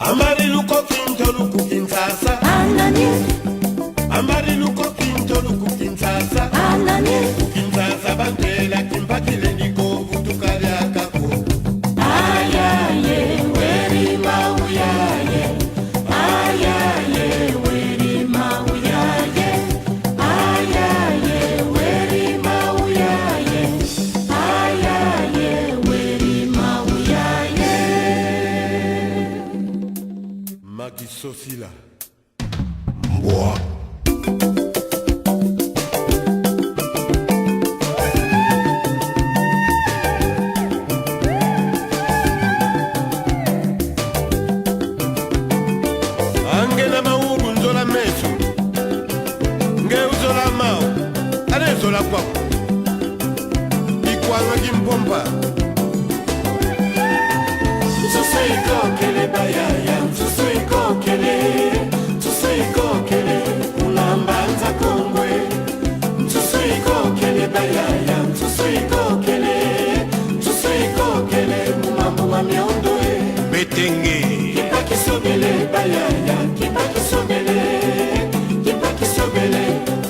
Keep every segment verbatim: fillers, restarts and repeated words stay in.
Ambari luko Kinshasa, luku Kinshasa. Anani. Ambari luko Kinshasa, luku Kinshasa. Anani. Ku Kinshasa bantela kimpa kilendi ko vutuka diaka ko. Ayaye, weri mau yaye. Ayaye, weri mau yaye. Ayaye, weri mau yaye. Ayaye, weri mau yaye. Macky Sosila. Mbwa. Ange na mawubu nzola meso. Nge uzola mau. Ane zola kwaku. Ikwanga kimpompa. Nsusu ikokele bayaya, nsusu ikokele, nsusu ikokele, kuna Mbanza Kongo e. Nsusu ikokele bayaya, nsusu ikokele, nsusu ikokele, mu mambu ma miondo e. Betenge. Kimpa kisobele bayaya, kimpa kisobele, kimpa kisobele,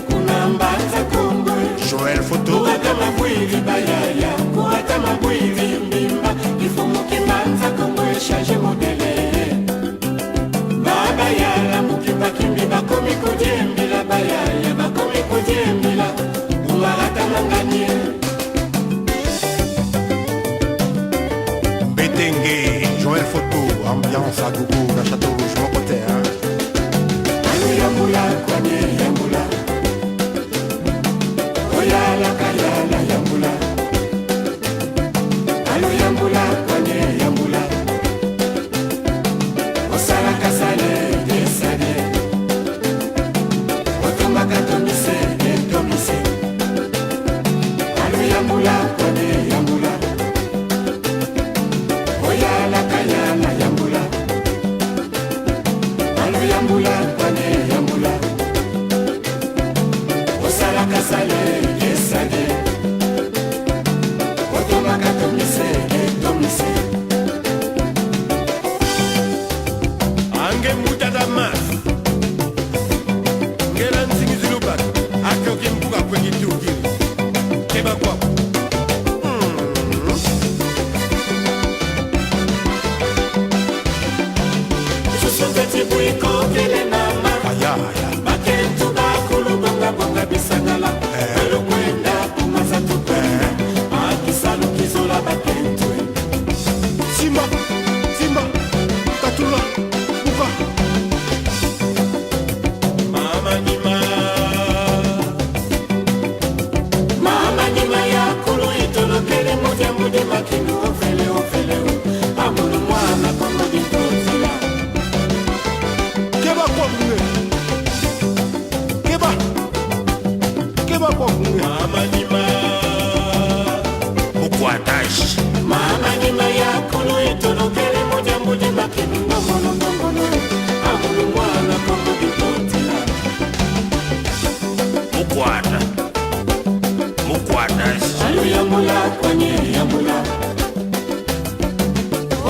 kuna Mbanza Kongo e. Joël Photo. Kuata mabwiri bayaya, kuata mabwiri mbimba, kifumu ki Mbanza Kongo e, changer modèle. Babayala mu kimpa kimbi bakomi kudiembila, bayaya bakomi kudiembila, kumarata manganie. Betenge, Joël Photo, ambiance à gogo, na Château Rouge, mon côté, hein. Alu yambula, kwani yambula. Oyala kayala yambula. Alu yambula, kwani yambula. Osala kasale, kesale. Otomaka tomise, ketomise. Alu yambula, kwani yambula. Oyala kayala yambula. Alu yambula, kwani yambula. Osala kasale, kesale. Otomaka tomise, ketomise. Ange mbuta Damas. Ngela nsingi ziluba. Ake okimbuka kwe kitukiri. Keba kwaku. Mm. Nsusu mpe ti bwiko kele mama. Aya, aya. Bakento bakulu bonga bonga bisangala. Eh. Belo kwenda, kumaza tukwenda. Eh. Akisalu kizola bakento. Simba, simba, katula, buka. Mama Nima. Mama Nima ya kulu itolokele mu diambu di makinu ofele, ofele, o. Amulu mwana Kongo di Godzilla. Keba kwa bunge. Keba. Keba kwa bunge. Mama Nima. Mukwatashi. Mama Nima ya kulu itolokele mu diambu di makinu ndombolo, ndombolo. Amulu mwana Kongo di Godzilla. Mukwata. Mukwata. Alu yambula, kwani yambula.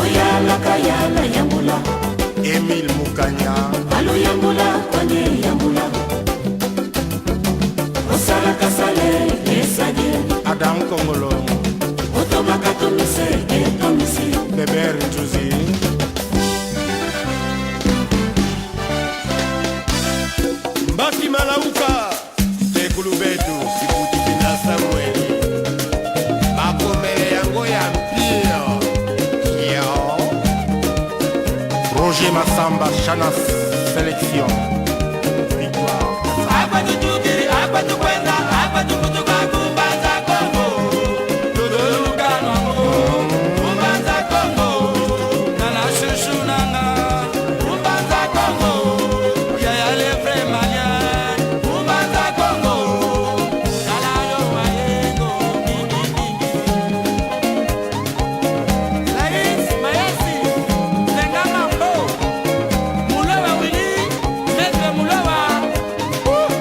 Oyala kayala yambula. Émile Mukanya. Alu yambula, kwani yambula. Osala kasale, kesale. Adam Kongolo. Otomaka tomise, ketomise. Beber Nzuzi. Mbaki Malauka, sekulu betu, Sibuti Kina Samuel. Bakomele yango ya mpio. Yo. Roger Massamba, Chanas Sélection. Victoire. Akwa tutukiri, akwa tukwenda, akwa tukutuka ku Mbanza Kongo. Todoluka nango, ku Mbanza Kongo. Na la chouchou nanga, ku Mbanza Kongo. Yaya le vrai malien, ku Mbanza Kongo. Kala yo wayengo, mingi, mingi. Laïs Mayasi, Senga Mambo, Mulowa Willy, Maître Mulowa. Ouh.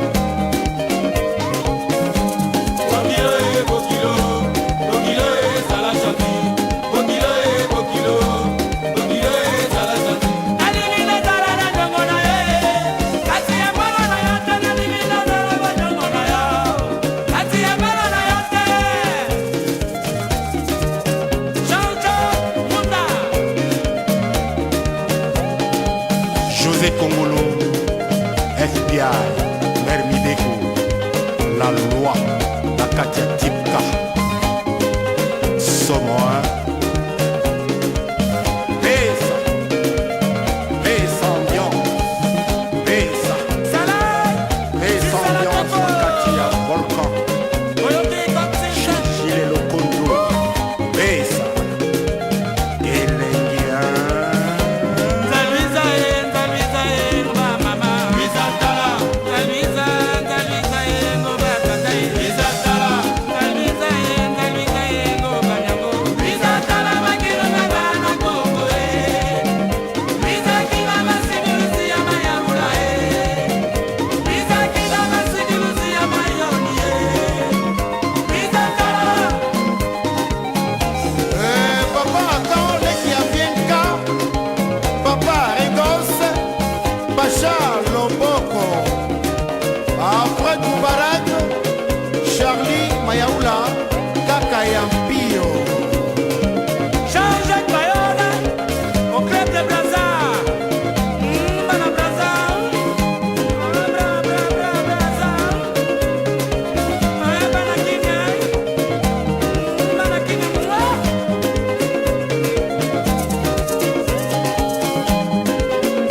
Kongolo, F B I, Mère Mibeko, la loi, na kati ya Tipka. Somo, hein? Pesa, pesa ambiance, pesa, pesa ambiance na kati ya Volcan. Gilles Lokondo, pesa. Elengi, ah. Nza Luiza e, Nza Luiza e, ngo ba mama. Luiza tala. Nza Luiza, Nza Luiza e, ngo ba tata e. Luiza tala. Nza Luiza e, Nza Luiza e, ngo ba nyango. Luiza tala, bakilo na bana Kongo e. Luiza kila masidilusi ya mayawula e. Luiza kila masidilusi ya mayoni e. Luiza tala. Eh, papa, attends, leki ya Bianca, papa Regos, Bachar Loboko, Alfred Moubarak, Charlie Mayaula, kaka ya mpio. Jean-Jacques Bayona, au club de Brazza. Mm, bana Brazza. Bra, bra, bra, bra, Brazza. Ah, bana Kenya.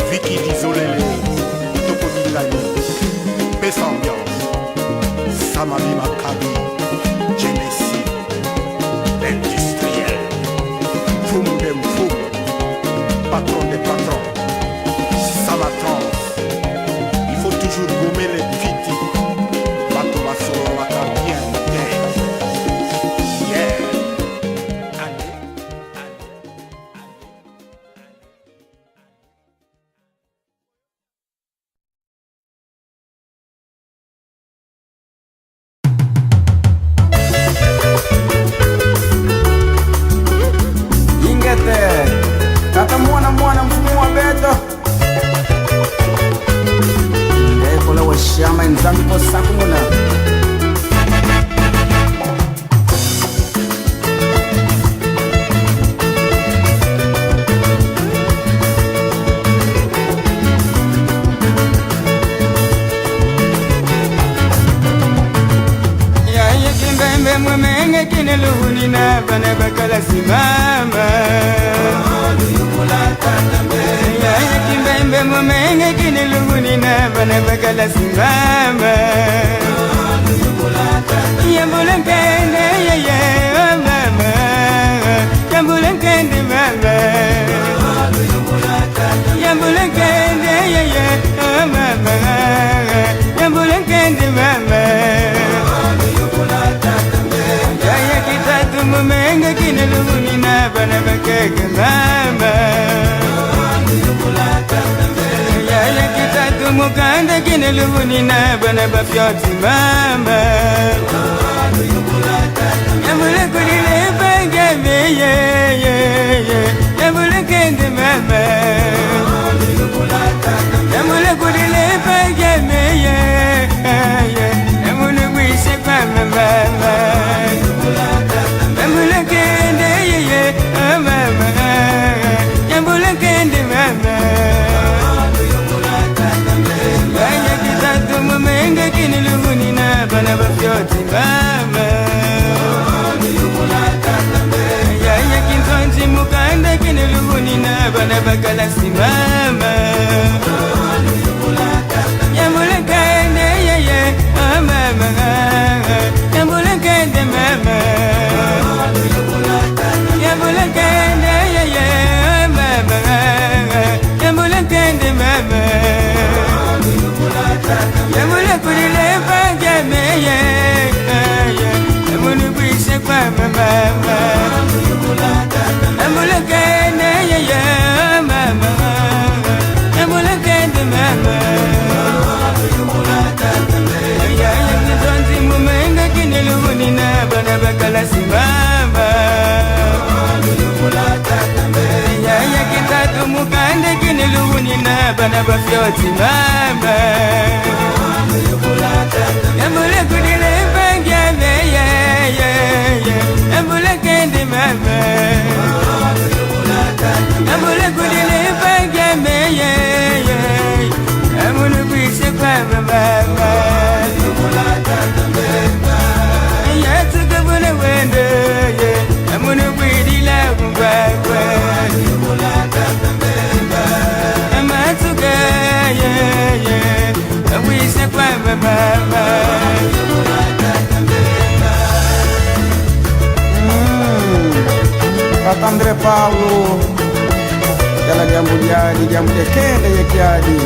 Vicky Dizolele, Toko Dingani, pesa ambiance. Samabi Makabi, Genesis, l'industriel, Mfumu de Mfumu, patron des patrons, Samatrans. Il faut toujours gommer les petits. Bato basololaka bien te. Yeah. Allez, allez, allez, allez. Ingeta, tata mwana mwana mfumu wa beto. Nge kola wa shama nzambi ko sakumuna. Yaya Kimbembe mu menge kina luvunina bana ba kalasi mama. Yaya Kimbembe mu menge kina luvunina bana ba kalasi mama. Yambula nkende, yaya, oh mama. Yambula nkende, mama. Yambula nkende, yaya, oh mama. Yambula nkende, mama. Yaya Kitatu mu menge kina luvunina bana ba keke, mama. Yaya Kitatu mu kanda kina luvunina bana ba fioti, mama. Yambula kudile mpangi ame, ye, ye, ye. Yambula nkende, mama. Yambula kudile mpangi ame, ye, ye. Yambula bwise kwa mama. Yambula nkende, ye, ye, oh mama. Yambula nkende, mama. Yaya Kitatu mu menge kina luvunina bana ba fioti, mama. Yaya Kinzonzi mu kanda kina luvunina bana ba kalasi, mama. Yambula nkende, yaya, oh mama. Yambula nkende, mama. Yambula nkende, yaya, oh mama. Yambula nkende, mama. Yambula kudile mpangi ame, ye, ye. Yambula bwise kwa mama. Yambula nkende, yaya, mama. Yambula nkende, mama. Yaya Kinzonzi mu menge kina luvunina bana ba kalasi, mama. Yaya Kitatu mu kanda kina luvunina bana ba fioti, mama. Yambula kudile mpangi ame, ye, ye, ye. Yambula nkende, mama. Yambula kudile mpangi ame, ye, ye, André Paulo, yala diambu diadi, diambu dia kenda ye kiadi.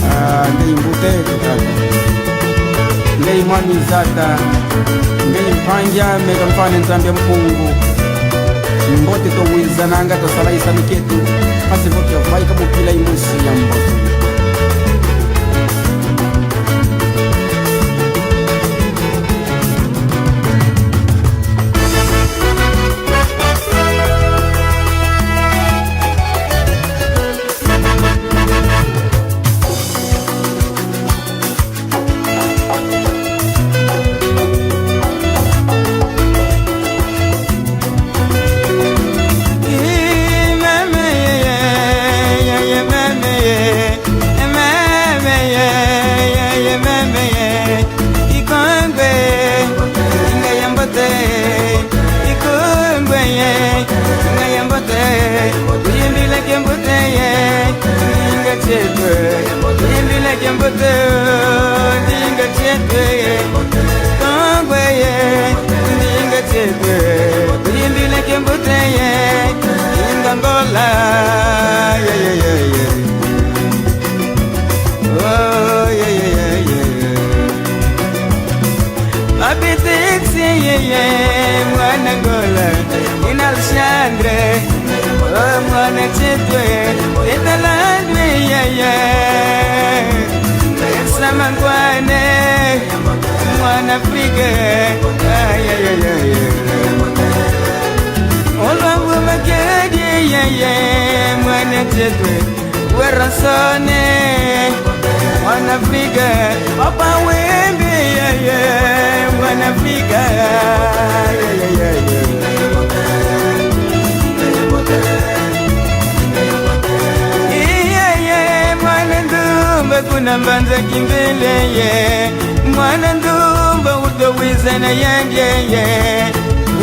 Ah, ngeye mbuta eto tata. Ngeye mwami Zata, ngeye mpangi ame, kamfwana Nzambi a Mpungu. Mbote, twawizananga, twasalisa mikento. Mpasi vo twavaika mu mpila imosi ya mbote. Ikongwe, ndinga ya mbote. Ikongwe ye, ndinga ya mbote. Tuyimbila kiambote ye, ndinga tieto. Tuyimbila kiambote, ndinga tieto ye. Ikongwe ye, ndinga tieto. Tuyimbila kiambote ye, ndinga Ngola. Yeah, yeah, yeah, yeah. Oh, yeah, yeah, yeah, yeah. Abitix, yeah, yeah, mwana Ngola, ina Alexandre, oh, mwana tieto, italandwe, yeah, yeah. Esa Mangwane, mwana Afrika, ah, yeah, yeah, yeah, yeah. Olwangu Makedi, yeah, yeah, mwana tieto. Werrason, mwana Afrika, Papa Wemba, yeah, yeah, mwana Afrika, yeah, yeah, yeah, yeah. Yeah, yeah, mwana Ndumba kuna Mbanza Kimbele, yeah. Mwana Ndumba uto wiza na yandi ye.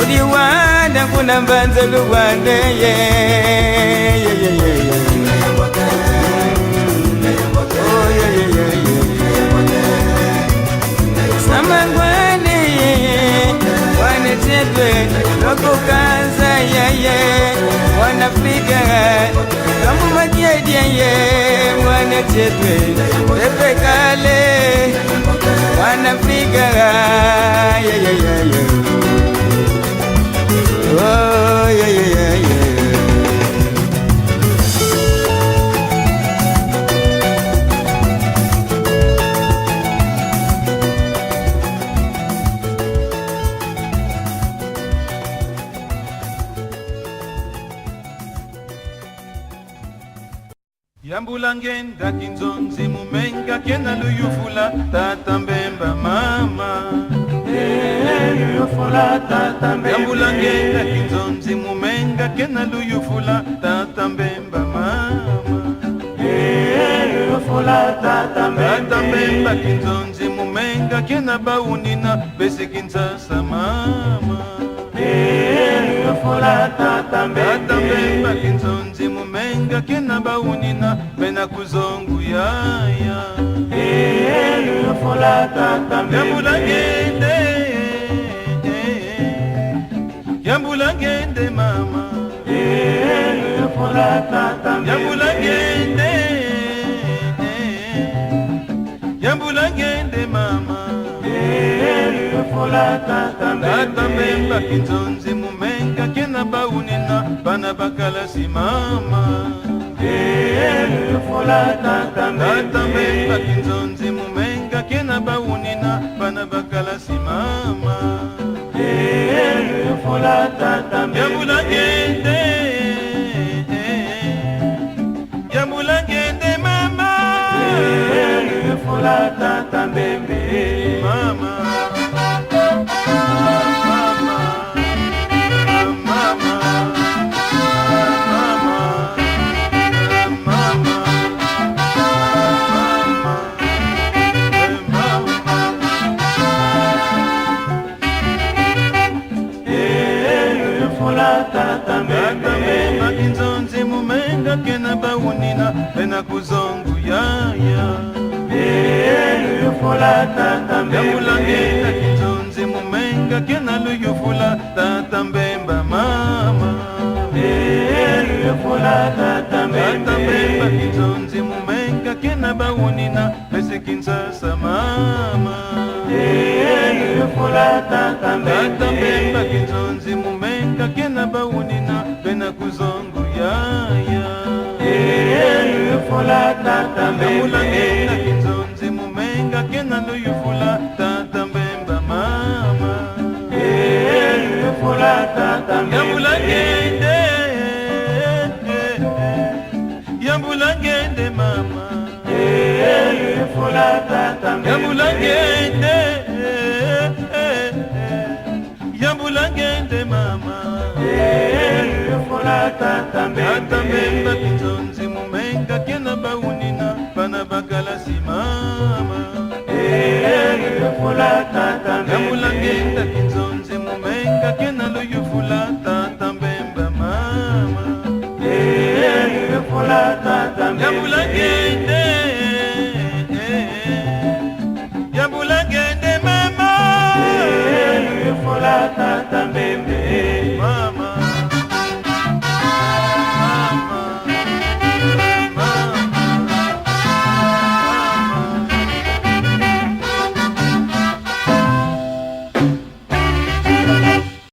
Udi wanda kuna Mbanza Luanda ye. Ye, ye, ye, ye. Oh, ye, ye, ye, ye. Samangwane, wane tieto, loko kanza ye, ye. Wana Afrika. Kambu Makiadi ye, mwana tieto, Pepe Kalle, mwana Afrika, yeah, yeah, yeah, yeah. Oh, yeah, yeah, yeah, yeah. Yambula ngienda Kinzonzi mu menga kena luyuvula tata Mbemba mama. Eh, luyuvula tata Mbemba. Yambula ngienda Kinzonzi mu menga kena luyuvula tata Mbemba mama. Eh, luyuvula tata Mbemba. Tata Mbemba Kinzonzi mu menga kena baunina besi Kinshasa mama. Eh, luyuvula tata Mbemba. Tata Mbemba Kinzonzi mu menga kena baunina bena ku zongu yaya. Eh, luyuvula tata Mbemba. Yambula ngiende, yambula ngiende mama. Eh, luyuvula tata Mbemba. Yambula ngiende, yambula ngiende mama. Eh, luyuvula tata Mbemba. Tata Mbemba Kinzonzi mu menga kena baunina bana ba kalasi mama. Eh, luyuvula tata Mbemba. Tata Mbemba Kinzonzi mu menga kena baunina bana ba kalasi mama. Eh, luyuvula tata Mbemba. Yambula ngiende, yambula ngiende mama. Eh, luyuvula tata Mbemba. Mama. Mama. Mama. Mama. Eh, luyuvula tata Mbemba. Tata Mbemba Kinzonzi mu menga kena baunina bena ku zongu yaya. Eh, luyuvula tata Mbemba. Yambula ngienda Kinzonzi mu menga kena luyuvula tata Mbemba mama. Tata Mbemba. Tata Mbemba Kinzonzi Mumenga kena bawunina, besi Kinshasa mama. Eh, yufula Tata Mbemba. Tata Mbemba Kinzonzi Mumenga kena bawunina, bena ku Zongo yaya. Eh, yufula Tata Mbemba. Yambula ngienda Kinzonzi Mumenga kena luyufula Tata Mbemba mama. Eh, yufula Tata Mbemba. Yambula ngienda, yambula ngienda mama. Eh, yufula Tata Mbemba. Yambula ngienda, yambula ngienda mama. Eh, yufula Tata Mbemba. Tata Mbemba Kinzonzi Mumenga kena bawunina, bana ba kalasi mama. Eh, yufula Tata Mbemba. Yambula ngienda Kinzonzi Mumenga kena luyufula Tata Mbemba mama. Eh, yufula Tata Mbemba. Yambula ngienda,